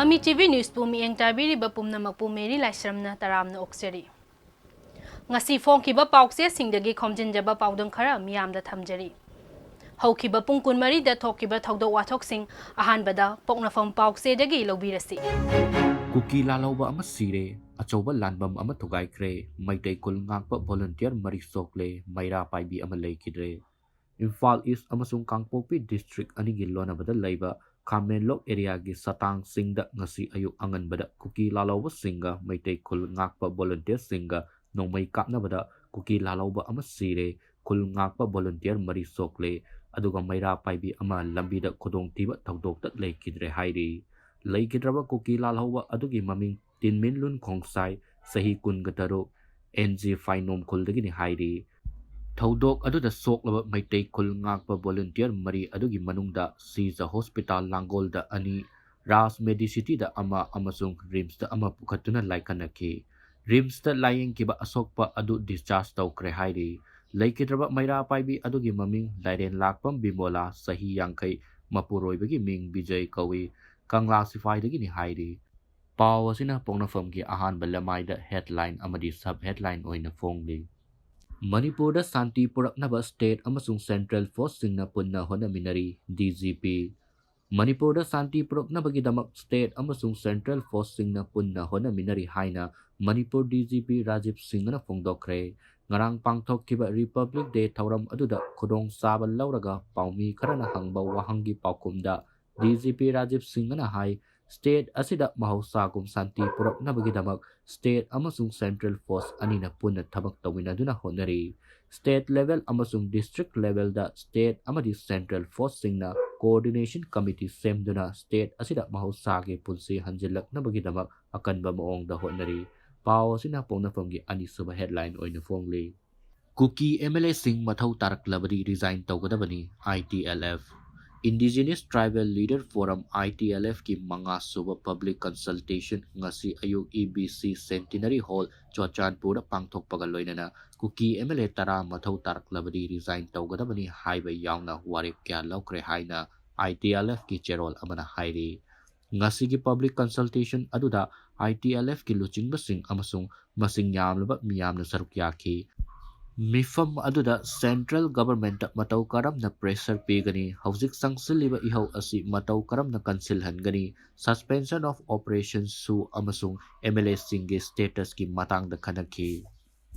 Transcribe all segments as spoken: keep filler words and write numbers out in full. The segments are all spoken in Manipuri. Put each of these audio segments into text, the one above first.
ꯃꯤ ꯇꯤ ꯚꯤ ꯅ꯭ꯌꯨꯁꯄꯨ ꯃꯤꯠꯌꯦꯡ ꯇꯥꯕꯤꯔꯤꯕ ꯄꯨꯝꯅꯃꯛꯄꯨ ꯃꯦꯔꯤ ꯂꯥꯏꯁ꯭ꯔꯝꯅ ꯇꯔꯥꯝꯅ ꯑꯣꯛꯆꯔꯤ꯫ ꯉꯁꯤ ꯐꯣꯡꯈꯤꯕ ꯄꯥꯎꯆꯦꯁꯤꯡꯗꯒꯤ ꯈꯣꯝꯖꯤꯟꯖꯕ ꯄꯥꯎꯗꯝ ꯈꯔ ꯃꯤꯌꯥꯝꯗ ꯊꯝꯖꯔꯤ꯫ ꯍꯧꯈꯤꯕ ꯄꯨꯡ ꯀꯨꯟꯃꯔꯤꯗ ꯊꯣꯛꯈꯤꯕ ꯊꯧꯗꯣꯛ ꯋꯥꯊꯣꯛꯁꯤꯡ ꯑꯍꯥꯟꯕꯗ ꯄꯣꯛꯅꯐꯝ ꯄꯥꯎꯆꯦꯗꯒꯤ ꯂꯧꯕꯤꯔꯁꯤ꯫ ꯀꯨꯀꯤ ꯂꯥꯜꯍꯧꯕ ꯑꯃ ꯁꯤꯔꯦ, ꯑꯆꯧꯕ ꯂꯥꯟꯕꯝ ꯑꯃ ꯊꯨꯒꯥꯏꯈ꯭ꯔꯦ, ꯃꯩꯇꯩ ꯈꯨꯜ ꯉꯥꯛꯄ volunteer ꯃꯔꯤ ꯁꯣꯛꯂꯦ, ꯃꯩꯔꯥ ꯄꯥꯏꯕꯤ ꯑꯃ ꯂꯩꯈꯤꯗ꯭ꯔꯦ꯫ ꯏꯝꯐꯥꯜ ꯏꯁ ꯑꯃꯁꯨꯡ ꯀꯥꯡꯄꯣꯛꯄꯤ district ꯑꯅꯤꯒꯤ ꯂꯣꯟꯅꯕꯗ ꯂꯩꯕ ꯈꯥꯃꯦꯟꯂꯣꯛ areaꯒꯤ ꯁꯇꯥꯡꯁꯤꯡꯗ ꯉꯁꯤ ꯑꯌꯨꯛ ꯑꯉꯟꯕꯗ ꯀꯨꯀꯤ ꯂꯥꯜꯍꯧꯕꯁꯤꯡꯒ ꯃꯩꯇꯩ ꯈꯨꯜ ꯉꯥꯛꯄ volunteerꯁꯤꯡꯒ ꯅꯣꯡꯃꯩ ꯀꯥꯞꯅꯕꯗ ꯀꯨꯀꯤ ꯂꯥꯜꯍꯧꯕ ꯑꯃ ꯁꯤꯔꯦ, ꯈꯨꯜ ꯉꯥꯛꯄ volunteer ꯃꯔꯤ ꯁꯣꯛꯂꯦ, ꯑꯗꯨꯒ ꯃꯩꯔꯥ ꯄꯥꯏꯕꯤ ꯑꯃ ꯂꯝꯕꯤꯗ ꯈꯨꯗꯣꯡꯊꯤꯕ ꯊꯧꯗꯣꯛꯇ ꯂꯩꯈꯤꯗ꯭ꯔꯦ ꯍꯥꯏꯔꯤ꯫ ꯂꯩꯈꯤꯗ꯭ꯔꯕ ꯀꯨꯀꯤ ꯂꯥꯜꯍꯧꯕ ꯑꯗꯨꯒꯤ ꯃꯃꯤꯡ ꯇꯤꯟꯃꯤꯟꯂꯨꯟ ꯈꯣꯡꯁꯥꯏ, ꯆꯍꯤ ꯀꯨꯟꯒ ꯇꯔꯨꯛ, ꯑꯦꯟ ꯖꯤ ꯐꯥꯏꯅꯣꯝ ꯈꯨꯜꯗꯒꯤꯅꯤ ꯍꯥꯏꯔꯤ꯫ ꯊꯧꯗꯣꯛ ꯑꯗꯨꯗ ꯁꯣꯛꯂꯕ ꯃꯩꯇꯩ ꯈꯨꯜ ꯉꯥꯛꯄ volunteer ꯃꯔꯤ ꯑꯗꯨꯒꯤ ꯃꯅꯨꯡꯗ ꯁꯤꯖ ꯍꯣꯁꯄꯤꯇꯥꯜ ꯂꯥꯡꯒꯣꯜꯗ ꯑꯅꯤ, ꯔꯥꯖ ꯃꯦꯗꯤꯁꯤꯇꯤꯗ ꯑꯃ ꯑꯃꯁꯨꯡ ꯔꯤꯝꯁꯇ ꯑꯃ ꯄꯨꯈꯠꯇꯨꯅ ꯂꯥꯏꯀꯠꯅꯈꯤ꯫ ꯔꯤꯝꯁꯇ ꯂꯥꯌꯦꯡꯈꯤꯕ ꯑꯁꯣꯛꯄ ꯑꯗꯨ discharge ꯇꯧꯈ꯭ꯔꯦ ꯍꯥꯏꯔꯤ꯫ ꯂꯩꯈꯤꯗ꯭ꯔꯕ ꯃꯩꯔꯥ ꯄꯥꯏꯕꯤ ꯑꯗꯨꯒꯤ ꯃꯃꯤꯡ ꯂꯥꯏꯔꯦꯟ ꯂꯥꯛꯄꯝ ꯕꯤꯃꯣꯂꯥ, ꯆꯍꯤ ꯌꯥꯡꯈꯩ, ꯃꯄꯨꯔꯣꯏꯕꯒꯤ ꯃꯤꯡ ꯕꯤꯖꯩ ꯀꯧꯏ, ꯀꯪꯂꯥ ꯁꯤꯐꯥꯏꯗꯒꯤꯅꯤ ꯍꯥꯏꯔꯤ꯫ ꯄꯥꯎ ꯑꯁꯤꯅ ꯄꯣꯛꯅꯐꯝꯒꯤ ꯑꯍꯥꯟꯕ ꯂꯃꯥꯏꯗ headline ꯑꯃꯗꯤ sub headline ꯑꯣꯏꯅ ꯐꯣꯡꯂꯤ꯫ ꯃꯅꯤꯄꯨꯔꯗ ꯁꯥꯟꯇꯤ ꯄꯨꯔꯛꯅꯕ state ꯑꯃꯁꯨꯡ central forceꯁꯤꯡꯅ ꯄꯨꯟꯅ ꯍꯣꯠꯅꯃꯤꯟꯅꯔꯤ, ꯗꯤ ꯖꯤ ꯄꯤ꯫ ꯃꯅꯤꯄꯨꯔꯗ ꯁꯥꯟꯇꯤ ꯄꯨꯔꯛꯅꯕꯒꯤꯗꯃꯛ state ꯑꯃꯁꯨꯡ central forceꯁꯤꯡꯅ ꯄꯨꯟꯅ ꯍꯣꯠꯅꯃꯤꯟꯅꯔꯤ ꯍꯥꯏꯅ Manipur D G P Rajiv ꯁꯤꯡꯍꯅ ꯐꯣꯡꯗꯣꯛꯈ꯭ꯔꯦ꯫ ꯉꯔꯥꯡ ꯄꯥꯡꯊꯣꯛꯈꯤꯕ Republic Day ꯊꯧꯔꯝ ꯑꯗꯨꯗ ꯈꯨꯗꯣꯡꯆꯥꯕ ꯂꯧꯔꯒ ꯄꯥꯎꯃꯤ ꯈꯔꯅ ꯍꯪꯕ ꯋꯥꯍꯪꯒꯤ ꯄꯥꯎꯈꯨꯝꯗ ꯗꯤ ꯖꯤ ꯄꯤ ꯔꯥꯖꯤꯕ ꯁꯤꯡꯍꯅ ꯍꯥꯏ, state ꯑꯁꯤꯗ ꯃꯍꯧꯁꯥꯒꯨꯝ ꯁꯥꯟꯇꯤ ꯄꯨꯔꯛꯅꯕꯒꯤꯗꯃꯛ state ꯑꯃꯁꯨꯡ central force ꯑꯅꯤꯅ ꯄꯨꯟꯅ ꯊꯕꯛ ꯇꯧꯃꯤꯟꯅꯗꯨꯅ ꯍꯣꯠꯅꯔꯤ꯫ State level ꯑꯃꯁꯨꯡ district levelꯗ state ꯑꯃꯗꯤ central forceꯁꯤꯡꯅ coordination committee ꯁꯦꯝꯗꯨꯅ state ꯑꯁꯤꯗ ꯃꯍꯧꯁꯥꯒꯤ ꯄꯨꯟꯁꯤ ꯍꯟꯖꯤꯜꯂꯛꯅꯕꯒꯤꯗꯃꯛ ꯑꯀꯟꯕ ꯃꯑꯣꯡꯗ ꯍꯣꯠꯅꯔꯤ꯫ ꯄꯥꯎ ꯑꯁꯤꯅ ꯄꯣꯛꯅꯐꯝꯒꯤ ꯑꯅꯤꯁꯨꯕ headline ꯑꯣꯏꯅ ꯐꯣꯡꯂꯤ꯫ ꯀꯨꯀꯤ ꯑꯦꯝ ꯑꯦꯜ ꯑꯦꯁꯤꯡ ꯃꯊꯧ ꯇꯥꯔꯛꯂꯕꯗꯤ resign ꯇꯧꯒꯗꯕꯅꯤ, I T L F. Indigenous Tribal Leader Forum, I T L ꯑꯦꯐꯀꯤ ꯃꯉꯥꯁꯨꯕ public consultation ꯉꯁꯤ ꯑꯌꯨꯛ E B C Centenary Hall, ꯆꯨꯔꯆꯥꯟꯄꯨꯔꯗ ꯄꯥꯡꯊꯣꯛꯄꯒ ꯂꯣꯏꯅꯅ ꯀꯨꯀꯤ ꯑꯦꯝ ꯑꯦꯜ ꯑꯦ ꯇꯔꯥ ꯃꯊꯧ ꯇꯥꯔꯛꯂꯕꯗꯤ resign ꯇꯧꯒꯗꯕꯅꯤ ꯍꯥꯏꯕ ꯌꯥꯎꯅ ꯋꯥꯔꯦꯞ ꯀꯌꯥ ꯂꯧꯈ꯭ꯔꯦ ꯍꯥꯏꯅ ꯑꯥꯏ ꯇꯤ ꯑꯦꯜ ꯑꯦꯐꯀꯤ ꯆꯦꯔꯣꯜ ꯑꯃꯅ ꯍꯥꯏꯔꯤ꯫ ꯉꯁꯤꯒꯤ public consultation ꯑꯗꯨꯗ ITLFꯀꯤ ꯂꯨꯆꯤꯡꯕꯁꯤꯡ ꯑꯃꯁꯨꯡ ꯃꯁꯤꯡ ꯌꯥꯝꯂꯕ ꯃꯤꯌꯥꯝꯅ ꯁꯔꯨꯛ ꯌꯥꯈꯤ꯫ ꯃꯤꯐꯝ ꯑꯗꯨꯗ central governmentꯇ ꯃꯇꯧ ꯀꯔꯝꯅ pressure ꯄꯤꯒꯅꯤ, ꯍꯧꯖꯤꯛ ꯆꯪꯁꯤꯜꯂꯤꯕ ꯏꯍꯧ ꯑꯁꯤ ꯃꯇꯧ ꯀꯔꯝꯅ ꯀꯟꯁꯤꯜꯍꯟꯒꯅꯤ, suspension of operations ꯁꯨ ꯑꯃꯁꯨꯡ MLAꯁꯤꯡꯒꯤ statusꯀꯤ ꯃꯇꯥꯡꯗ ꯈꯟꯅꯈꯤ꯫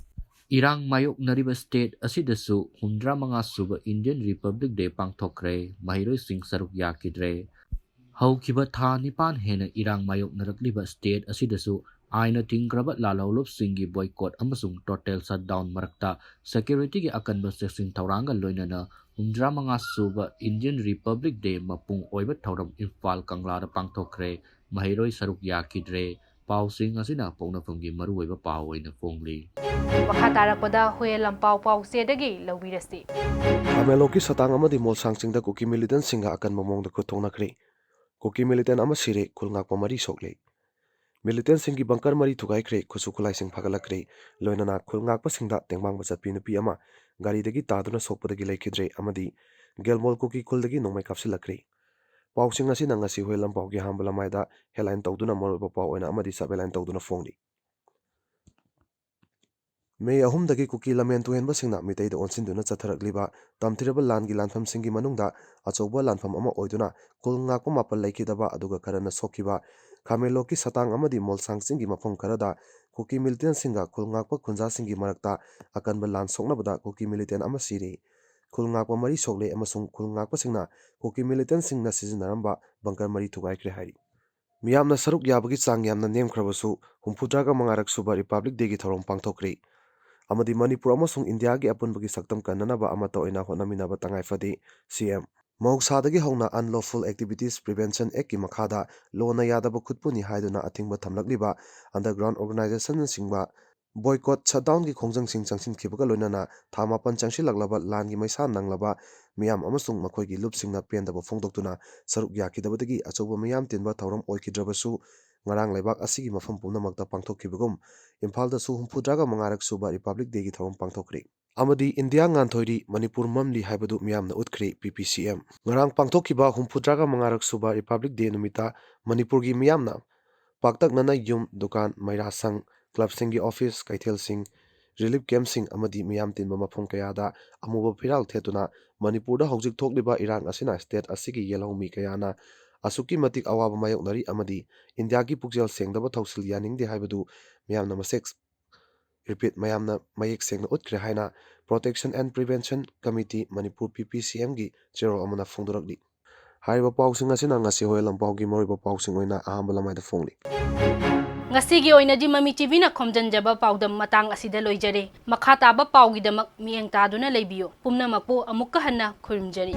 ꯏꯔꯥꯡ ꯃꯥꯌꯣꯛꯅꯔꯤꯕ state ꯑꯁꯤꯗꯁꯨ ꯍꯨꯝꯗ꯭ꯔꯥ ꯃꯉꯥ ꯁꯨꯕ Indian Republic Day ꯄꯥꯡꯊꯣꯛꯈ꯭ꯔꯦ꯫ ꯃꯍꯩꯔꯣꯏꯁꯤꯡ ꯁꯔꯨꯛ ꯌꯥꯈꯤꯗ꯭ꯔꯦ꯫ ꯍꯧꯈꯤꯕ ꯊꯥ ꯅꯤꯄꯥꯟ ꯍꯦꯟꯅ ꯏꯔꯥꯡ ꯃꯥꯌꯣꯛꯅꯔꯛꯂꯤꯕ state ꯑꯁꯤꯗꯁꯨ ꯑꯥꯏꯟꯅ ꯊꯤꯡꯈ꯭ꯔꯕ ꯂꯥꯜꯍꯧꯂꯨꯞꯁꯤꯡꯒꯤ boycott ꯑꯃꯁꯨꯡ total shutdown ꯃꯔꯛꯇ securityꯒꯤ ꯑꯀꯟꯕ ꯆꯦꯛꯁꯤꯟ ꯊꯧꯔꯥꯡꯒ ꯂꯣꯏꯅꯅ ꯍꯨꯝꯗ꯭ꯔꯥ ꯃꯉꯥ ꯁꯨꯕ Indian Republic Day ꯃꯄꯨꯡ ꯑꯣꯏꯕ ꯊꯧꯔꯝ ꯏꯝꯐꯥꯜ ꯀꯪꯂꯥꯗ ꯄꯥꯡꯊꯣꯛꯈ꯭ꯔꯦ꯫ ꯃꯍꯩꯔꯣꯏ ꯁꯔꯨꯛ ꯌꯥꯈꯤꯗ꯭ꯔꯦ꯫ ꯄꯥꯎꯁꯤꯡ ꯑꯁꯤꯅ ꯄꯣꯛꯅꯐꯝꯒꯤ ꯃꯔꯨꯑꯣꯏꯕ ꯄꯥꯎ ꯑꯣꯏꯅ ꯐꯣꯡꯂꯤ꯫ ꯃꯈꯥ ꯇꯥꯔꯛꯄꯗ ꯍꯨꯌꯦꯟ ꯂꯝꯄꯥꯎ ꯄꯥꯎꯆꯦꯗꯒꯤ ꯂꯧꯕꯤꯔꯁꯤ꯫ ꯈꯥꯃꯦꯟꯂꯣꯛꯀꯤ ꯁꯇꯥꯡ ꯑꯃꯗꯤ ꯃꯣꯜꯁꯥꯡ ꯆꯤꯡꯗ ꯀꯨꯀꯤ militantꯁꯤꯡꯒ ꯑꯀꯟꯕ ꯃꯑꯣꯡꯗ ꯈꯨꯠ ꯊꯣꯛꯅꯈ꯭ꯔꯦ꯫ ꯀꯨꯀꯤ militant ꯑꯃ ꯁꯤꯔꯦ, ꯈꯨꯜ ꯉꯥꯛꯄ ꯃꯔꯤ ꯁꯣꯛꯂꯦ꯫ Militantꯁꯤꯡꯒꯤ bunker ꯃꯔꯤ ꯊꯨꯒꯥꯏꯈ꯭ꯔꯦ, ꯈꯨꯠꯁꯨ ꯈꯨꯠꯂꯥꯏꯁꯤꯡ ꯐꯥꯒꯠꯂꯛꯈ꯭ꯔꯦ꯫ ꯂꯣꯏꯅꯅ ꯈꯨꯜ ꯉꯥꯛꯄꯁꯤꯡꯗ ꯇꯦꯡꯕꯥꯡꯕ ꯆꯠꯄꯤ ꯅꯨꯄꯤ ꯑꯃ ꯒꯥꯔꯤꯗꯒꯤ ꯇꯥꯗꯨꯅ ꯁꯣꯛꯄꯗꯒꯤ ꯂꯩꯈꯤꯗ꯭ꯔꯦ ꯑꯃꯗꯤ ꯒꯦꯜꯃꯣꯜ ꯀꯨꯀꯤ ꯈꯨꯜꯗꯒꯤ ꯅꯣꯡꯃꯩ ꯀꯥꯞꯁꯤꯜꯂꯛꯈ꯭ꯔꯦ꯫ ꯄꯥꯎꯁꯤꯡ ꯑꯁꯤꯅ ꯉꯁꯤ ꯍꯨꯌꯦꯟ ꯂꯝꯄꯥꯎꯒꯤ ꯑꯍꯥꯟꯕ ꯂꯃꯥꯏꯗ headline ꯇꯧꯗꯨꯅ ꯃꯔꯨꯑꯣꯏꯕ ꯄꯥꯎ ꯑꯣꯏꯅ ꯑꯃꯗꯤ sub headline ꯇꯧꯗꯨꯅ ꯐꯣꯡꯂꯤ꯫ ꯃꯦ ꯑꯍꯨꯝꯗꯒꯤ ꯀꯨꯀꯤ ꯂꯝꯍꯦꯟ ꯇꯨꯍꯦꯟꯕꯁꯤꯡꯅ ꯃꯤꯇꯩꯗ ꯑꯣꯟꯁꯤꯟꯗꯨꯅ ꯆꯠꯊꯔꯛꯂꯤꯕ ꯇꯝꯊꯤꯔꯕ ꯂꯥꯟꯒꯤ ꯂꯥꯟꯐꯝꯁꯤꯡꯒꯤ ꯃꯅꯨꯡꯗ ꯑꯆꯧꯕ ꯂꯥꯟꯐꯝ ꯑꯃ ꯑꯣꯏꯗꯨꯅ ꯈꯨꯜ ꯉꯥꯛꯄ ꯃꯥꯄꯜ ꯂꯩꯈꯤꯗꯕ ꯑꯗꯨꯒ ꯈꯔꯅ ꯁꯣꯛꯈꯤꯕ ꯈꯥꯃꯦꯟꯂꯣꯛꯀꯤ ꯁꯇꯥꯡ ꯑꯃꯗꯤ ꯃꯣꯜꯁꯥꯡ ꯆꯤꯡꯒꯤ ꯃꯐꯝ ꯈꯔꯗ ꯀꯨꯀꯤ militantꯁꯤꯡꯒ ꯈꯨꯜ ꯉꯥꯛꯄ ꯈꯨꯟꯖꯥꯁꯤꯡꯒꯤ ꯃꯔꯛꯇ ꯑꯀꯟꯕ ꯂꯥꯟ ꯁꯣꯛꯅꯕꯗ ꯀꯨꯀꯤ militant ꯑꯃ ꯁꯤꯔꯤ꯫ ꯈꯨꯜ ꯉꯥꯛꯄ ꯃꯔꯤ ꯁꯣꯛꯂꯦ ꯑꯃꯁꯨꯡ ꯈꯨꯜ ꯉꯥꯛꯄꯁꯤꯡꯅ ꯀꯨꯀꯤ militantꯁꯤꯡꯅ ꯁꯤꯖꯤꯟꯅꯔꯝꯕ bunker ꯃꯔꯤ ꯊꯨꯒꯥꯏꯈ꯭ꯔꯦ ꯍꯥꯏꯔꯤ꯫ ꯃꯤꯌꯥꯝꯅ ꯁꯔꯨꯛ ꯌꯥꯕꯒꯤ ꯆꯥꯡ ꯌꯥꯝꯅ ꯅꯦꯝꯈ꯭ꯔꯕꯁꯨ, ꯍꯨꯝꯐꯨꯇꯔꯥꯒ ꯃꯉꯥꯔꯛ ꯁꯨꯕ Republic Dayꯒꯤ ꯊꯧꯔꯝ ꯄꯥꯡꯊꯣꯛꯈ꯭ꯔꯤ ꯑꯃꯗꯤ ꯃꯅꯤꯄꯨꯔ ꯑꯃꯁꯨꯡ ꯏꯟꯗꯤꯌꯥꯒꯤ ꯑꯄꯨꯟꯕꯒꯤ ꯁꯛꯇꯝ ꯀꯟꯅꯅꯕ ꯑꯃꯠꯇ ꯑꯣꯏꯅ ꯍꯣꯠꯅꯃꯤꯟꯅꯕ ꯇꯉꯥꯏ ꯐꯗꯦ, CM꯫ ꯃꯍꯧꯁꯥꯗꯒꯤ ꯍꯧꯅ Unlawful Activities Prevention Actꯀꯤ ꯃꯈꯥꯗ ꯂꯣꯅ ꯌꯥꯗꯕ ꯈꯨꯠꯄꯨꯅꯤ ꯍꯥꯏꯗꯨꯅ ꯑꯊꯤꯡꯕ ꯊꯝꯂꯛꯂꯤꯕ underground organisationꯅꯆꯤꯡꯕ boycott, shutdownꯒꯤ ꯈꯣꯡꯖꯪꯁꯤꯡ ꯆꯪꯁꯤꯟꯈꯤꯕꯒ ꯂꯣꯏꯅꯅ ꯊꯥ ꯃꯥꯄꯟ ꯆꯪꯁꯤꯜꯂꯛꯂꯕ ꯂꯥꯟꯒꯤ ꯃꯩꯁꯥ ꯅꯪꯂꯕ ꯃꯤꯌꯥꯝ ꯑꯃꯁꯨꯡ ꯃꯈꯣꯏꯒꯤ ꯂꯨꯞꯁꯤꯡꯅ ꯄꯦꯟꯗꯕ ꯐꯣꯡꯗꯣꯛꯇꯨꯅ ꯁꯔꯨꯛ ꯌꯥꯈꯤꯗꯕꯗꯒꯤ ꯑꯆꯧꯕ ꯃꯤꯌꯥꯝ ꯇꯤꯟꯕ ꯊꯧꯔꯝ ꯑꯣꯏꯈꯤꯗ꯭ꯔꯕꯁꯨ, ꯉꯔꯥꯡ ꯂꯩꯕꯥꯛ ꯑꯁꯤꯒꯤ ꯃꯐꯝ ꯄꯨꯝꯅꯃꯛꯇ ꯄꯥꯡꯊꯣꯛꯈꯤꯕꯒꯨꯝ ꯏꯝꯐꯥꯜꯗꯁꯨ ꯍꯨꯝꯐꯨꯇꯔꯥꯒ ꯃꯉꯥꯔꯛ ꯁꯨꯕ Republic Dayꯒꯤ ꯊꯧꯔꯝ ꯄꯥꯡꯊꯣꯛꯈ꯭ꯔꯤ꯫ ꯑꯃꯗꯤ "ꯏꯟꯗꯤꯌꯥ ꯉꯥꯟꯊꯣꯏꯔꯤ, ꯃꯅꯤꯄꯨꯔ ꯃꯝꯂꯤ" ꯍꯥꯏꯕꯗꯨ ꯃꯤꯌꯥꯝꯅ ꯎꯠꯈ꯭ꯔꯦ꯫ ꯄꯤ ꯄꯤ ꯁꯤ ꯑꯦꯝ꯫ ꯉꯔꯥꯡ ꯄꯥꯡꯊꯣꯛꯈꯤꯕ ꯍꯨꯝꯐꯨꯇꯔꯥꯒ ꯃꯉꯥꯔꯛ ꯁꯨꯕ ꯔꯤꯄꯕ꯭ꯂꯤꯛ ꯗꯦ ꯅꯨꯃꯤꯠꯇ ꯃꯅꯤꯄꯨꯔꯒꯤ ꯃꯤꯌꯥꯝꯅ ꯄꯥꯛꯇꯛꯅꯅ ꯌꯨꯝ, ꯗꯨꯀꯥꯟ, ꯃꯩꯔꯥꯁꯪ, ꯀ꯭ꯂꯕꯁꯤꯡꯒꯤ ꯑꯣꯐꯤꯁ, ꯀꯩꯊꯦꯜꯁꯤꯡ, ꯔꯤꯂꯤꯐ ꯀꯦꯝꯞꯁꯤꯡ ꯑꯃꯗꯤ ꯃꯤꯌꯥꯝ ꯇꯤꯟꯕ ꯃꯐꯝ ꯀꯌꯥꯗ ꯑꯃꯨꯕ ꯐꯤꯔꯥꯜ ꯊꯦꯠꯇꯨꯅ ꯃꯅꯤꯄꯨꯔꯗ ꯍꯧꯖꯤꯛ ꯊꯣꯛꯂꯤꯕ ꯏꯔꯥꯡ ꯑꯁꯤꯅ ꯁ꯭ꯇꯦꯠ ꯑꯁꯤꯒꯤ ꯌꯦꯜꯍꯧꯃꯤ ꯀꯌꯥꯅ ꯑꯁꯨꯛꯀꯤ ꯃꯇꯤꯛ ꯑꯋꯥꯕ ꯃꯥꯌꯣꯛꯅꯔꯤ ꯑꯃꯗꯤ ꯏꯟꯗꯤꯌꯥꯒꯤ ꯄꯨꯛꯆꯦꯜ ꯁꯦꯡꯗꯕ ꯊꯧꯁꯤꯜ ꯌꯥꯅꯤꯡꯗꯦ ꯍꯥꯏꯕꯗꯨ ꯃꯤꯌꯥꯝꯅ ꯃꯁꯦꯛ, ꯔꯤꯄꯤꯠ, ꯃꯌꯥꯝꯅ ꯃꯌꯦꯛ ꯁꯦꯡꯅ ꯎꯠꯈ꯭ꯔꯦ ꯍꯥꯏꯅ Protection and Prevention Committee Manipur, ꯄꯤ ꯄꯤ ꯁꯤ ꯑꯦꯝꯒꯤ ꯆꯦꯔꯣꯜ ꯑꯃꯅ ꯐꯣꯡꯗꯣꯔꯛꯂꯤ꯫ ꯍꯥꯏꯔꯤꯕ ꯄꯥꯎꯁꯤꯡ ꯑꯁꯤꯅ ꯉꯁꯤ ꯍꯣꯏ ꯂꯝꯄꯥꯎꯒꯤ ꯃꯔꯨꯑꯣꯏꯕ ꯄꯥꯎꯁꯤꯡ ꯑꯣꯏꯅ ꯑꯍꯥꯟꯕ ꯂꯃꯥꯏꯗ ꯐꯣꯡꯂꯤ꯫ ꯉꯁꯤꯒꯤ ꯑꯣꯏꯅꯗꯤ ꯃꯃꯤ ꯇꯤ ꯚꯤꯅ ꯈꯣꯝꯖꯤꯟꯖꯕ ꯄꯥꯎꯗꯝ ꯃꯇꯥꯡ ꯑꯁꯤꯗ ꯂꯣꯏꯖꯔꯦ꯫ ꯃꯈꯥ ꯇꯥꯕ ꯄꯥꯎꯒꯤꯗꯃꯛ ꯃꯤꯠꯌꯦꯡ ꯇꯥꯗꯨꯅ ꯂꯩꯕꯤꯌꯨ꯫ ꯄꯨꯝꯅꯃꯛꯄꯨ ꯑꯃꯨꯛꯀ ꯍꯟꯅ ꯈꯨꯔꯨꯝꯖꯔꯤ꯫